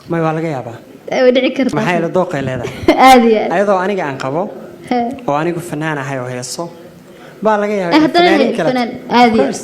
May, waa laga yaabaa. Way dhici kartaa. Maxaa yeele dooqay leedahay. Aad iyo aad. Ayadoo aniga aan qabo oo anigu fanaan ahay oo heeso baa laga yaabaa Eh, in haddana fanaaniin kale. Fanaan, aad iyo Of course.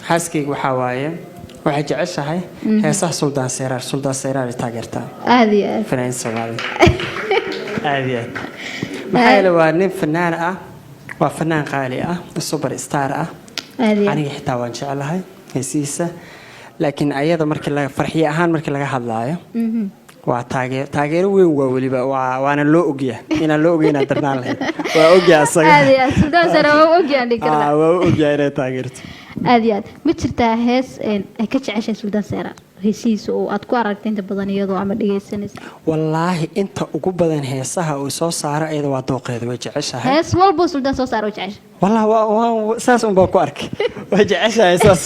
Xaaskayga waxaa waaye, waxay jeceshahay heesaha Suldaan Seyraar. Suldaan Seyraar ay taageertaa. Aad iyo aad. Fanaanin Soomaali aad iyo aad, maxaa yeele waa nin fanaan ah, waa fanaan qaali ah, super star ah. Aad iyo aad. Aniga xitaa waan jeclahay heesihiisa, laakiin ayada markii laga farxiye ahaan markii laga hadlaayo, waa taageero weyn, waa weliba waa waana loo ogyahay. Inaan loo ogyahay inaan darnaan lahayd, waa ogyahay asaga. Aad iyo aad, Suldaan Seyraar waa ogyahan dhihi kartaa. Ah, waa u ogyahay inay taageerto. Aad iyo aad. Ma jirtaa hees ay ka jeceshahay Suldaan Seyraar heesihiisa oo aad ku aragtay inta badan iyadoo ama dhegeysanaysa? Wallaahi, inta ugu badan heesaha uu soo saaro iyada waa dooqeeda, way jeceshahay. Hees walbuu Suldaan soo saaro way jeceshahay? Wallahi waa saas un baan ku arkay, way jeceshahay saas.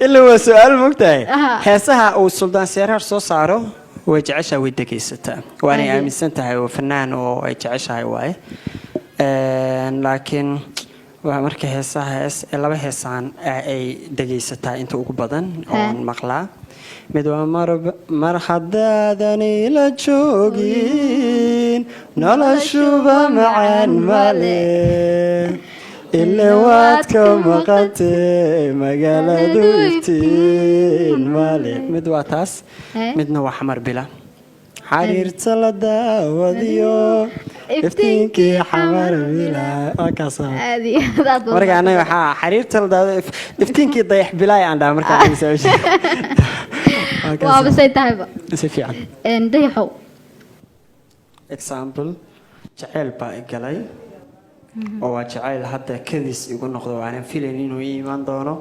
Ilaa waa su-aal mogtahay. Heesaha uu Suldaan Seeraar soo saaro way jeceshahay, way dhegaysataa, waanay aaminsan tahay oo fanaan oo ay jeceshahay waaye. Laakiin waa marka heesaha, hees laba heesaan ay dhegaysataa inta ugu badan oon maqlaa. Mid waa mar mar haddaadan ila joogin, noloshuba macaan male, ile waad ka maqantee, magaaladu iftiin male. Mid waa taas. Midna waa Xamar Bila, xariirta la daawadiyo iftiinkii Xamar Bila, waa kaasa. Aad iyo aad, aad baad. Marka anaga waxaa xariirta la daawado iftiinkii dayax bilaay aan dhaha markaa. Waa kaasa. Waaba say tahayba. Si fiican. Dayaxow. Example, jaceyl baa i galay oo waa jacayl hadda kadis igu noqdo, aanan filayn inuu ii imaan doono.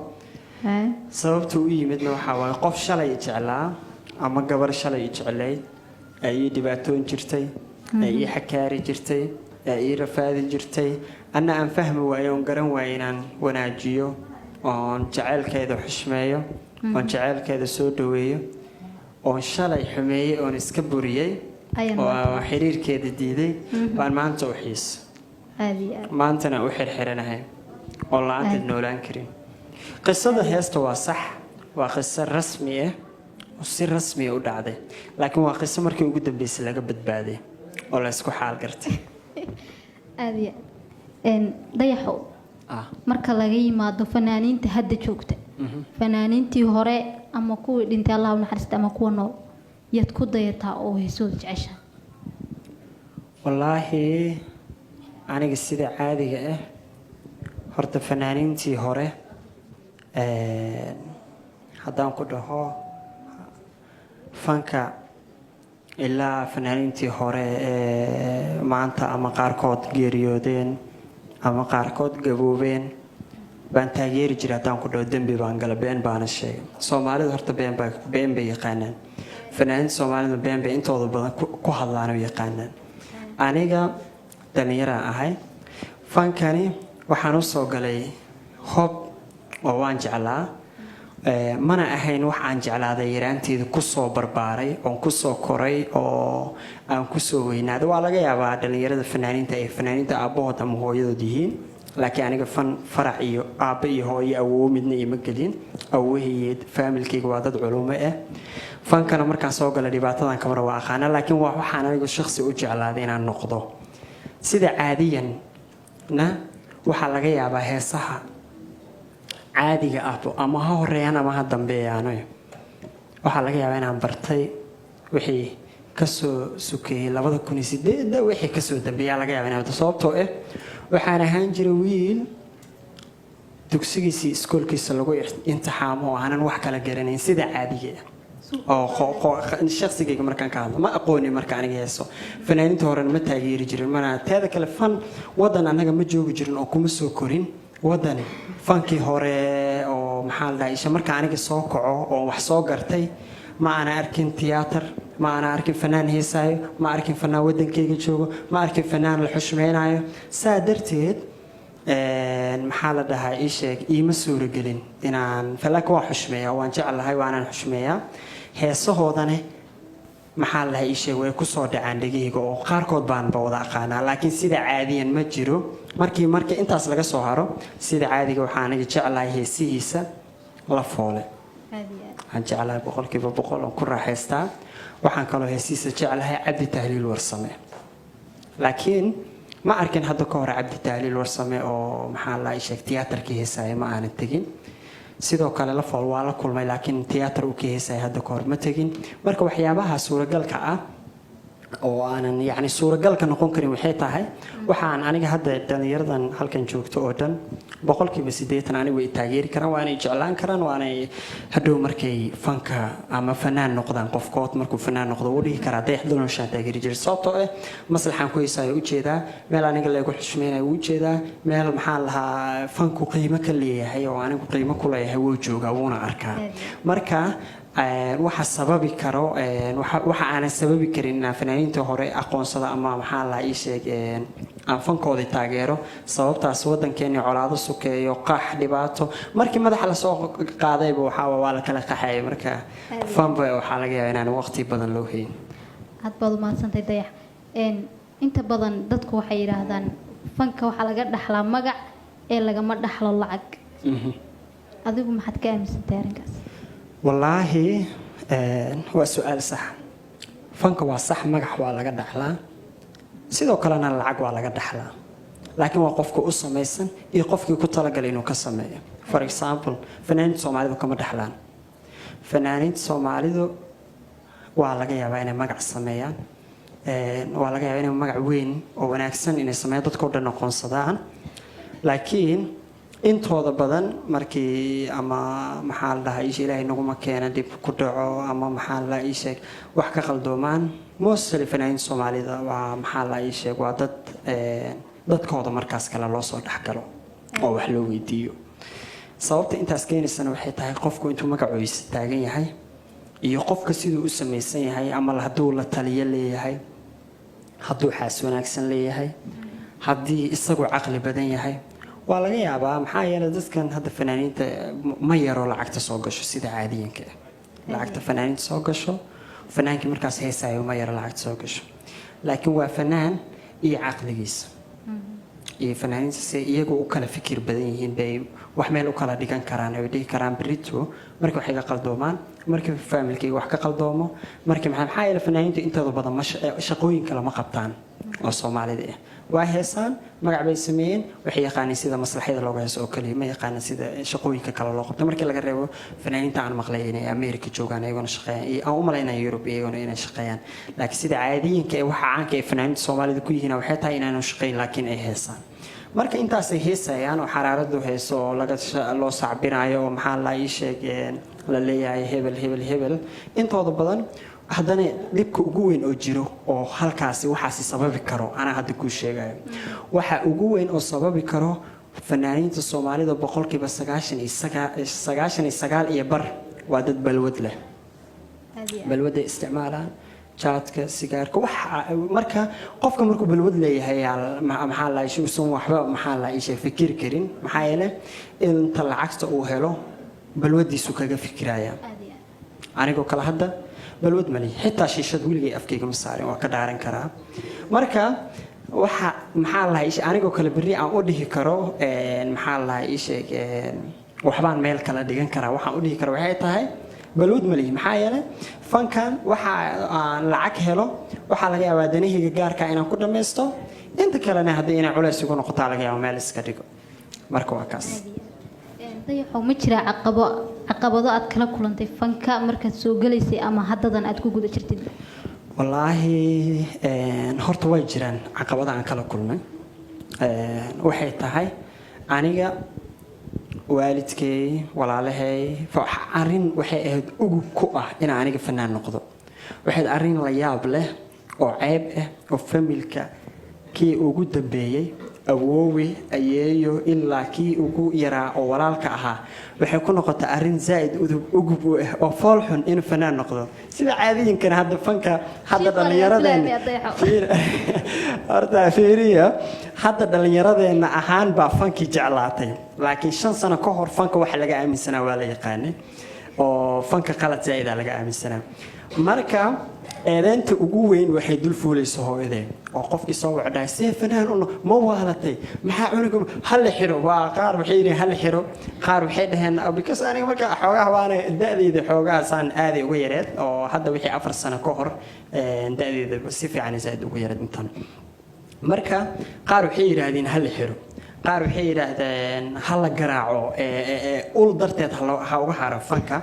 Sababta u yimidna waxaa waaye qof shalay i jeclaa ama gabar shalay i jeclayd ee ii dhibaatoon jirtay, ee ii xakaari jirtay, ee ii rafaadi jirtay, anna aan fahmi waayo oon garan waayo inaan wanaajiyo oon jaceylkeeda xushmeeyo oon jaceylkeeda soo dhaweeyo, oon shalay xumeeyey oon iska buriyey Ayaan oo maanta. aan xiriirkeeda diiday baan maanta u xiisa. Aad iyo aad. Maantana u xirxiranahay oon la-aanteed noolaan karin. Qisada heesta waa sax, waa qiso rasmi ah oo si rasmi ah u dhacday, laakiin waa qiso markii ugu dambeysay laga badbaaday oo la isku xaal gartay. Aad iyo aad. Dayaxow, marka laga yimaado fanaaniinta hadda joogta, fanaaniintii hore ama kuwii dhintay, Allah u naxariista, ama kuwa nool, yaad ku dayataa oo heesooda jeceshahay? Wallaahi, aniga sida caadiga ah horta fanaaniintii hore, haddaan ku dhaho fanka ilaa fanaaniintii hore ee maanta ama qaarkood geeriyoodeen ama qaarkood gaboobeen baan taageeri jiray, haddaan ku dhaho dembi baan gala, been baana sheegay. Soomaalida horta been bay yaqaanaan. Fanaaniinta Soomaalida been bay intooda badan ku hadlaan oo yaqaanaan. Aniga dhallinyaraan ahay, fankani waxaan usoo galay hob oo waan jeclaa. Mana ahayn wax aan jeclaaday yaraanteeda kusoo barbaaray oon kusoo koray oo aan kusoo weynaaday. Waa laga yaabaa dhallinyarada fanaaniinta ay fanaaniinta aabbahood ama hooyadood yihiin, laakiin aniga fan farac iyo aabba iyo hooyo awoowo midna ima gelin. Awowahaygeed faamilkayga waa dad culumo ah. Fankana markaan soo galay dhibaatadan kamara waa aqaana, laakiin waa waxaan anigu shakhsi u jeclaaday inaan noqdo. Sida caadiyanna waxaa laga yaabaa heesaha caadiga ahbo ama ha horeeyaan ama ha dambeeyaano, waxaa laga yaabaa inaan bartay wixii kasoo sukeeyey 2008-da, wixii kasoo dambeeyaa laga yaaba inaan barto, sababtoo ah waxaan ahaan jiray wiil dugsigiisii iskoolkiisa lagu imtixaamo oo aanan wax kala garanayn sida caadiga ah oo shaqsigayga markaan ka hadlo ma aqooni. Marka aniga heeso fanaaniinta horena ma taageeri jirin mana. Teeda kale, fan wadan annaga ma joogi jirin oo kuma soo korin wadani fankii hore oo maxaa la dhahay isha. Marka aniga soo kaco oo wax soo gartay, ma ana arkin tiyaatar, ma ana arkin fanaan heesaayo, ma arkin fanaan wadankayga joogo, ma arkin fanaan la xushmeynayo. Saa darteed, maxaa la dhahaa, ii sheeg, iima suuragelin inaan, laakiin waan xushmeeyaa, waan jeclahay, waanaan xushmeeyaa heesahoodane. Maxaa la dhahaa, ii sheeg, way kusoo dhacaan dhegahayga oo qaarkood baanba wada aqaanaa, laakiin sida caadiyan ma jiro. Markii marka intaas laga soo haro, sida caadiga waxaa aniga jeclahay heesihiisa La Foole. Aad iyo aad. Waxaan jeclahay 100% oon ku raaxaystaa. Waxaan kaloo heesiisa jeclahay Cabdi Tahliil Warsame, laakiin ma arkin hadda ka hore Cabdi Tahliil Warsame oo, maxaa la sheeg, tiyaatarka heesaya ma aanan tegin. Sidoo kale Lafool waa la kulmay, laakiin tiyaatar uu ka heesaya hadda ka hor ma tegin. Marka waxyaabaha suuragalka ah oo aanan, yacni, suuragalka noqon karin waxay tahay, waxaan aniga hadda dhallinyaradan halkan joogto oo dhan 80% anigu way taageeri karaan, waanay jeclaan karaan, waanay hadhow markay fanka ama fanaan noqdaan, qofkood markuu fanaan noqdo wuu dhihi karaa, "Dayax Dalnuurshaan taageeri jiray," sababtoo ah maslaxaan ku heysaayo ujeedaa, meel aniga leegu xushmeynayo wuu ujeedaa, meel, maxaa lahaa, fanku qiimo ka leeyahay oo anigu qiimo ku leeyahay wuu joogaa, wuuna arkaa. Marka waxa sababi karo, waxa aanan sababi karin inaan fanaaniinta hore aqoonsado ama, maxaa la ii sheeg, aan fankoodii taageero, sababtaas wadankeeni colaado sukeeyo, qax, dhibaato, markii madaxa lasoo qaadayba waxaa waa la kala qaxayay. Marka fanba waxaa laga yaabaa inaan waqti badan loo hayn. Aad baad umahadsantahay, Dayax. Inta badan dadku waxay yidhaahdaan fanka waxaa laga dhaxlaa magac ee lagama dhaxlo lacag. Adigu maxaad ka aaminsantahay arrinkaas? Wallaahi, waa su-aal sax. Fanka waa sax, magax waa laga dhaxlaa, sidoo kalena lacag waa laga dhaxlaa, laakiin waa qofka u samaysan iyo qofkii ku talagalay inuu ka sameeyo. For example, fanaaniinta Soomaalidu kama dhaxlaan. Fanaaniinta Soomaalidu waa laga yaabaa inay magac sameeyaan, waa laga yaabaa inay magac weyn oo wanaagsan inay sameeyaan, dadkao dhan aqoonsadaan, laakiin intooda badan markii ama, maxaa la dhahaa, isha Ilaahay naguma keena, dhib ku dhaco ama, maxaa la ii sheeg, wax ka qaldoomaan, mostly fanaaniinta Soomaalida waa, maxaa la ii sheeg, waa dad dadkooda markaas kale loo soo dhexgalo oo wax loo weydiiyo. Sababta intaas keenaysana waxay tahay qofku intuu magacoisa taagan yahay iyo qofka siduu u samaysan yahay, ama hadduu la taliyo leeyahay, hadduu xaas wanaagsan leeyahay, haddii isagu caqli badan yahay, waa laga yaabaa. Maxaa yeelay dadkan hadda fanaaniinta ma yaro lacagta soo gasho. Sida caadiyanka ah lacagta fanaaniinta soo gasho, fanaankii markaas heesaayo ma yaro lacagta soo gasho, laakiin waa fanaan iyo caqligiisa iyo fanaaniinta se iyagu u kala fikir badan yihiin bay wax meel u kala dhigan karaan, ay dhihi karaan berito markii wax iga qaldoomaan, markii faamilkayga wax ka qaldoomo, markii maxaa yeelay fanaaniintu intooda badan ma shaqooyin kale ma qabtaan oo Soomaalida ah. Waa heesaan, magac bay sameeyeen, waxay yaqaaniin sida maslaxyada looga heeso oo kaliya, ma yaqaanin sida shaqooyinka kale loo qabto, markii laga reebo fanaaniinta aan maqlay inay America joogaan, iyagona shaqeeyaan, iyo aan u malaynaya Europe iyagona inay shaqeeyaan. Laakiin sida caadiyiinka ee waxa caanka ee fanaaniinta Soomaalida ku yihiin waxay tahay inaanu shaqeyn, laakiin ay heesaan. Marka intaasay heesayaan oo xaraaradu heeso oo laga loo sacbinayo oo, maxaa la ii sheeg, la leeyahay hebel hebel hebel, intooda badan haddana dhibka ugu weyn oo jiro oo halkaasi waxaasi sababi karo anaa hadda kuu sheegayo. Waxa ugu weyn oo sababi karo, fanaaniinta Soomaalida 99.5% waa dad balwad leh. Balwadday isticmaalaan, jaadka, sigaarka, waxa. Marka qofka markuu balwad leeyahay, maxaa la usan waxba, maxaa la isha, fikir karin. Maxaa yeelay inta lacagta uu helo balwadiisu kaga fikiraya. Anigoo kale hadda balwad mali, xitaa shiishad weligay afkayga ma saarin, waa ka dhaaran karaa. Marka waxa, maxaa lahaa isha, anigoo kale berri aan u dhihi karo, maxaa lahaa, ii sheeg, waxbaan meel kala dhigan karaa, waxaan u dhihi kara waxay tahay balwad malihi. Maxaa yeelay fankan waxa aan lacag helo waxaa laga yaabaa danahayga gaarka inaan ku dhammaysto, inta kalena haddii inay culays igu noqotaa laga yaaba meel iska dhigo. Marka waa kaas. Dayaxow, ma jiraa caqabado aad kala kulantay fanka markaad soo galaysay ama haddadan aad ku guda jirtid? Wallaahi, horta way jiraan caqabada aan kala kulmay. Waxay tahay aniga waalidkay, walaalahay, arrin waxay ahayd ugub ku ah inaan aniga fanaan noqdo. Waxay arrin la yaab leh oo ceeb ah oo familka kii ugu dambeeyey, awoowe, ayeeyo, ilaa kii ugu yaraa oo walaalka ahaa, waxay ku noqotay arrin zaa'id ugub u ah oo fool xun inuu fanaan noqdo. Sida caadiyinkana hadda fanka hadda dhallinyaradeenna, horta fiiriya, hadda dhallinyaradeenna ahaan baa fankii jeclaatay, laakiin 5 sano ka hor fanka waxa laga aaminsanaa waa la yaqaanay. Oo fanka qalad zaa'ida laga aaminsanaa. Marka eedeynta ugu weyn waxay dul fuulaysa hooyadeen, oo qofkii soo wacdhahay, "See fanaan u ma waalatay? Maxaa cunuga? Hala xiro." Waa qaar waxay yidhiin hala xiro, qaar waxay dhaheen because aniga marka xoogaha waana da'deyda xoogahaasaan aaday uga yareed, oo hadda wixii 4 sano ka hor da'deyda si fiican zaaid uga yareed intan. Marka qaar waxay yidhaahdeen hala xiro, qaar waxay yidhaahdeen ha la garaaco, ul darteed ha uga haro fanka.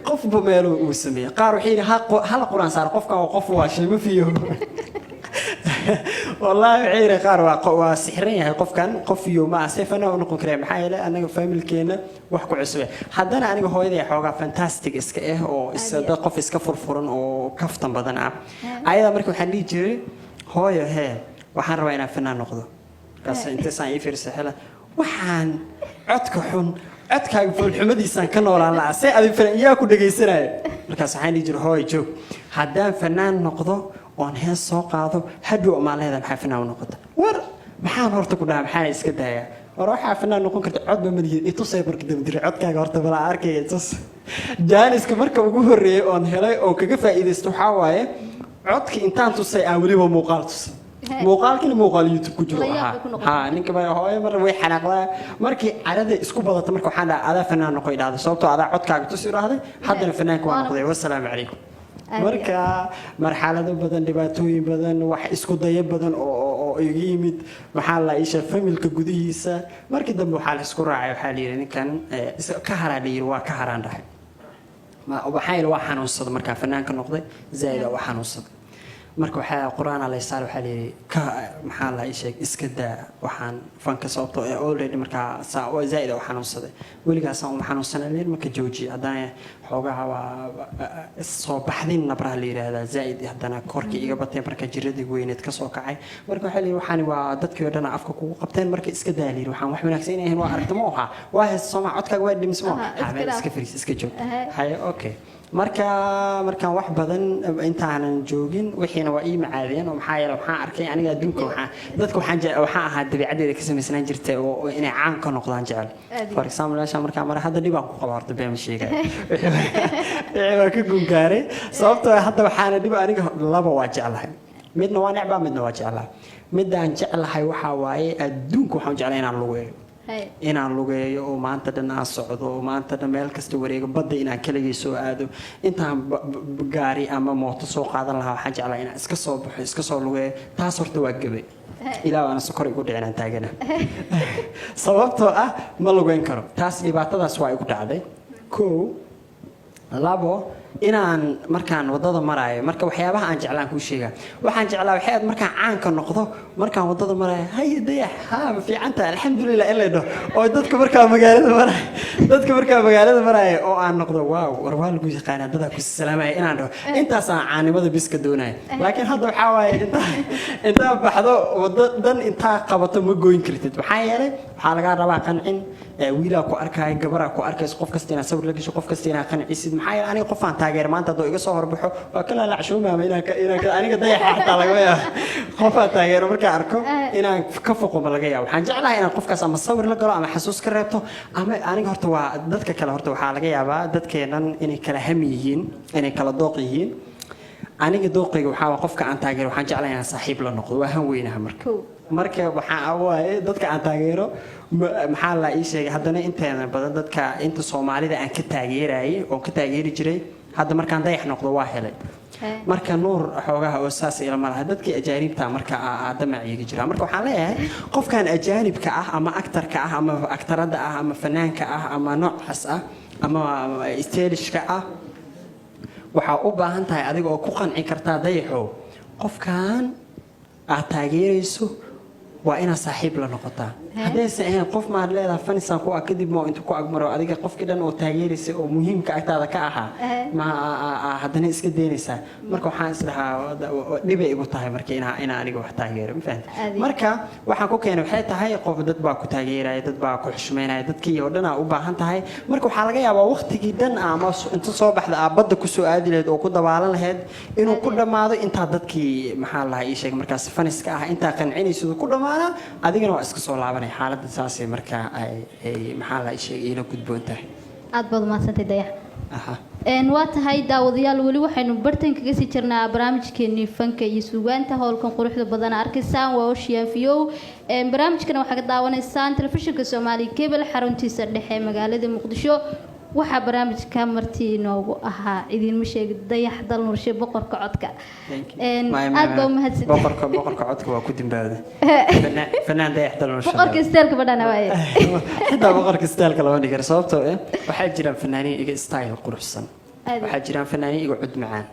Qofba meeluu uu sameeyey. Qaar waxay yidhi hala Quraan saaro qofkan, waa qof waa shayma fiyo. Wallaahi waxay yidhi qaar waa sixran yahay qofkan, qof iyo ma see fanaan u noqon karaya? Maxaa yeelay annaga familkeena wax ku cusub. Haddana aniga hooyaday xoogaa fantastic iska ah, oo dad qof iska furfuran oo kaftan badan ah ayadaa. Marka waxaan dhihi jiray, "Hooyo, hee, waxaan rabaa inaan fanaan noqdo." Markaas intaysaan ii fiirsa xela, "Waxaan codka xun, codkaaga foolxumadiisaan ka noolaan lahaa, see adig fanaan yaa ku dhegaysanaya?" Markaas waxaan dhihi jiray, "Hooyo, joog, haddaan fanaan noqdo oon hees soo qaado, hadhow maan leedahay maxaa fanaan u noqota? War maxaan horta ku dhahaa? Maxaan iska daayaa? War waxaa fanaan noqon karta codba malihid, itusay." Marka dambe diri, "Codkaaga horta balaa arkaya, itus." Jaaniska marka ugu horreeyay oon helay oo kaga faa'iidaysto waxaa waaye codka intaan tusay aan weliba muuqaal tusay, muuqaalkina muuqaal YouTube ku jiro ahaa. Ha, ninka ba hooyo mar way xanaaqdaa markii carada isku badato. Marka waxaan dhahaa, "Adaa fanaan noqo," idhaahda, "sababtoo adaa codkaaga tus," idhaahday. Haddana fanaanka waa noqday. Wasalaamu calaykum. Marka marxalado badan, dhibaatooyin badan, wax isku dayo badan oo iga yimid, maxaa la isha, familka gudihiisa. Markii dambe waxaa la isku raacay, waxaa la yidhi ninkan ka haraa la yidhi. Waa ka haraan dhahay. Waxaa yidhi waa xanuunsada markaa fanaanka noqday, zaaid waa xanuunsaday. Marka waxaa Qur-aan la saar, waxaa la yidhi ka, maxaa la ii sheeg, iska daa waxaan fanka, sababtoo ee already markaa saa waa zaaid u xanuunsaday, weligaasaan uma xanuunsanay la yidhi. Marka jooji. Haddana xoogaha waa soo baxdin nabraha la yidhaahdaa zaaid, haddana korkii iga batay marka jiradii weyneed ka soo kacay. Marka waxaa la yidhi waxaani waa dadkii oo dhan afka kugu qabteen, marka iska daa la yidhi. Waxaan wax wanaagsan inay ahayn waa aragta ma oha, waa heesta sooma, codkaaga waa dhimis ma Aha, ha meel iska iska fariis, iska joog. Aha. Haye, okay. Marka markaan wax badan intaanan joogin, wixiina waa ii macaadeen, oo maxaa yeele waxaan arkay aniga adduunka waxaa dadka waxaan waxaan ahaa dabiicadeeda ka samaysnaan jirtay oo inay caan ka noqdaan jecel. Aad iyo For example, meeshaan markaa mara hadda dhibaan ku qaba, horta been ma sheegay, wixii waa ka gungaaray, sababtoo ah hadda waxaana dhib aniga laba waa jeclahay, midna waa necbaa, midna waa jeclahay. Midaan jeclahay waxaa waaye adduunka waxaan jeclay inaan lugeeyo, inaan lugeeyo oo maanta dhan aan socdo, oo maanta dhan meel kasta wareego, badda inaan keligay soo aado. Intaan gaari ama mooto soo qaadan lahaa, waxaan jeclaa inaan iska soo baxo, iska soo lugeeyo. Taas horta waa gabay, ilaa aana sokor igu dhicin aan taagana, sababtoo ah ma lugeyn karo. Taas dhibaatadaas waa igu dhacday. Kow, labo, inaan markaan wadada maraayo, marka waxyaabaha aan jeclaan kuu sheegaa, waxaan jeclaa waxay aad markaan caanka noqdo, markaan wadada maraayo, "Haye Dayax, haa, ma fiican tahay, alxamdulilah," in la dhaho, oo dadka markaa magaalada maraayo, dadka markaa magaalada maraayo oo aan noqdo, "Wow, war waa lagu yaqaanaa, dadaa ku salaamaya," inaan dhaho. Intaasaan caanimada biska doonaya. Laakiin hadda waxaa waaye intaa baxdo waddo dhan intaa qabato ma goyn kartid. Maxaa yeelay waxaa lagaa rabaa qancin, wiilaa ku arkaayo, gabaraa ku arkayso, qof kasta inaad sawir la gasho, qof kasta inaad qancisid. Maxaa yeelay aniga qofaan taageer maanta hadduu iga soo horbaxo waa kala lacshuumaama inaan aniga Dayaxa xataa laga yaabo qofaan taageero markaan arko inaan ka foqo ma laga yaabo. Waxaan jeclahay inaan qofkaas ama sawir la galo ama xasuus ka reebto. Ama aniga horta waa dadka kale, horta waxaa laga yaabaa dadkeennan inay kala hami yihiin, inay kala dooq yihiin. Aniga dooqayga waxaa waa qofka aan taageero waxaan jeclahay inaan saaxiib la noqdo, waa han weynaha. Marka marka waxaa waaye dadka aan taageero maxaa la ii sheegay, haddana inteeda badan dadka inta Soomaalida aan ka taageerayay oon ka taageeri jiray, hadda markaan Dayax noqdo waa helay. Marka Nuur xoogaha oo saas ilama laha dadkii ajaanibta marka damac iiga jira. Marka waxaan leeyahay qofkan ajaanibka ah ama actorka ah ama actoradda ah ama fanaanka ah ama noocaas ah ama stylishka ah, waxaa u baahan tahay adiga oo ku qanci kartaa, Dayaxow, qofkan aad taageerayso waa inaad saaxiib la noqotaa. Haddaysan ahayn qof maad leedahay fanisaan ku ah, kadib ma intuu ku agmaro adiga qofkii dhan oo taageeraysay oo muhiimka agtaada ka ahaa ma haddana iska daynaysaa. Marka waxaan isdhahaa dhibay igu tahay marka inaa aniga wax taageero, ma fahamtay? Marka waxaan ku keenay waxay tahay qof dad baa ku taageeraya, dad baa ku xushmeynaya, dadkii oo dhan aa u baahan tahay. Marka waxaa laga yaabaa waqtigii dhan ama inta soo baxda aa badda kusoo aadi lahayd oo ku dabaalan lahayd inuu ku dhammaado intaa dadkii, maxaa lahaa, ii sheeg, markaas faniska ah intaa qancinaysid ku dhammaanaa, adigana waa iska soo laabanaya. Xaaladda saasay marka ay maxaa lahaa, ii sheeg, iila gudboon tahay. Aad baad umahadsantay, Dayax. Aha. Waa tahay, daawadayaal, weli waxaynu bartan kaga sii jirnaa barnaamijkeenii fanka iyo suugaanta. Howlkan quruxda badan arkaysaan waa Ocean View. Barnaamijkana waxaa ka daawanaysaan telefishinka Soomaaliya Cable, xaruntiisa dhexe ee magaalada Muqdisho. Waxaa barnaamijka marti inoogu ahaa, idiinma sheegi, Dayax Dalnuurshe, boqorka codka. Thank you. Aad baa umahadsan. Boqorka codka waa ku dimbaawday. Fanaan Dayax Dalnuurshe. Boqorka style-ka badhana waaye. Xitaa boqorka style-ka lama dhigi karo, sababtoo eh waxaa jiraan fanaaniin iga style quruxsan. Aad. Waxaa jiraan fanaaniin iga cod macaan.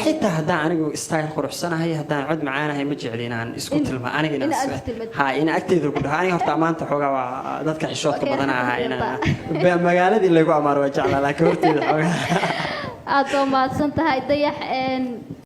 Xitaa haddaan anigu style quruxsanahay, haddaan cod macaanahay, ma jecli inaan isku tilma aniga in inaan aad isku tilmaantid. Ha, in agteeda ku dhaho aniga. Horta ammaanta xoogaa waa dadka xishoodka Okay, badan ahaa. xishoodka. Inaan magaaladii laygu amaano waa jeclaa, laakiin horteeda xoogaa. Aad baa umahadsan tahay, Dayax.